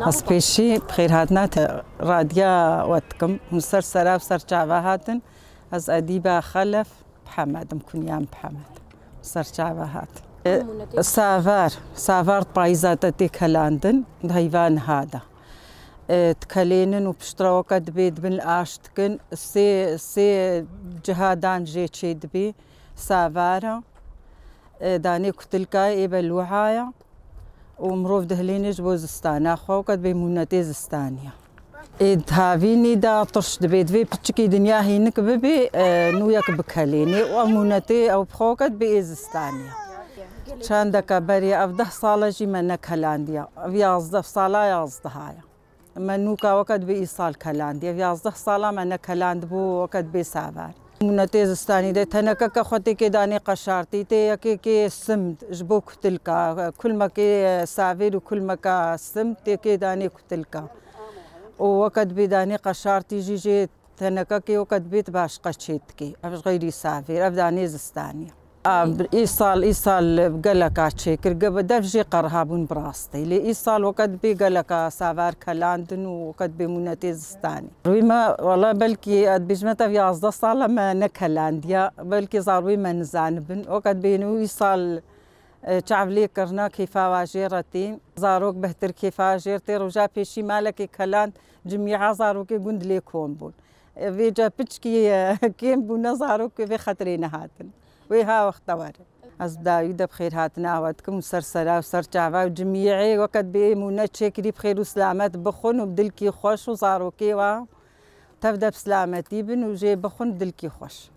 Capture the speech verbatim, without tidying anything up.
Ez pêşî bi xêrhatina te radiya we dikim. Hûn ser sera û ser çava hatin. Ez Edîba Xelef Mihemed im, kunyam Mihemed. Ser çava hat. E, Savar, savar di payîza de tê kelandin, di heyva niha de. E, dikelênin û piştre weke dibê dibin li aş dikin. Sê, sê ciha dan jê çê dibê. Savara, e, danê kutilka ê belûhaya û mirov dihilênê ji bo zistana xwe, weke dibê mûnetê zistaniya. Ê di havînî de tirş dibê, divê piçikî dinya hînik bibê, e, nûyek bikelênê û ev mûnetê ew bi xwe weke dibê ê zistaniya. Çendeke berê ev deh sal e jî me nekelandiya. Ev yazdeh sala yazdehaya. Me nûka weke dibê îsal kelandî. Ev yazdeh sala me nekelandibû weke dibê savar. Mûnetê zistanî de tenekeke xwe têkê danê qeşartî, tê yekê kê simd ji bo kutilka, kulmekê savêr û kulmeka simd têkê danê kutilka. Û weke dibê danê qeşartî jî jê tenekekê weke dibê ti başqe çê dikê. Ev ji xeyrî savêr, ev danê zistanî. A, îsal, îsal geleka çêkir, ge-, dev jê qerha bûn bi rastî. Lê îsal weke dibê geleka savar kelandin û weke dibê mûnetê zistanî. Rûyê me, wela belkî ez dibêjime te yazdeh sal e me nekelandiya, belkî zarokê me nizanibin. Weke dibê nû îsal, e, çav lê kirina kêfa wa jê re tê. Zarok bêhtir kêfa jê re tê. Roja pêşî malekê keland cimîha zarokê gund lê kom bûn. Vêca piçkî, e, kêm bûne, zarok vê xetirê nehatin. Wê ha wexta were. Ez bi dawî de bi xêrhatina we dikim û ser sera û ser çava û cimiyê weke dibê ê mûne çêkirî bi xêr û silamet bixwin û bi dilkî xweş û zarokê wa tev de bi silametî bin û jê bixwin dilkî xweş.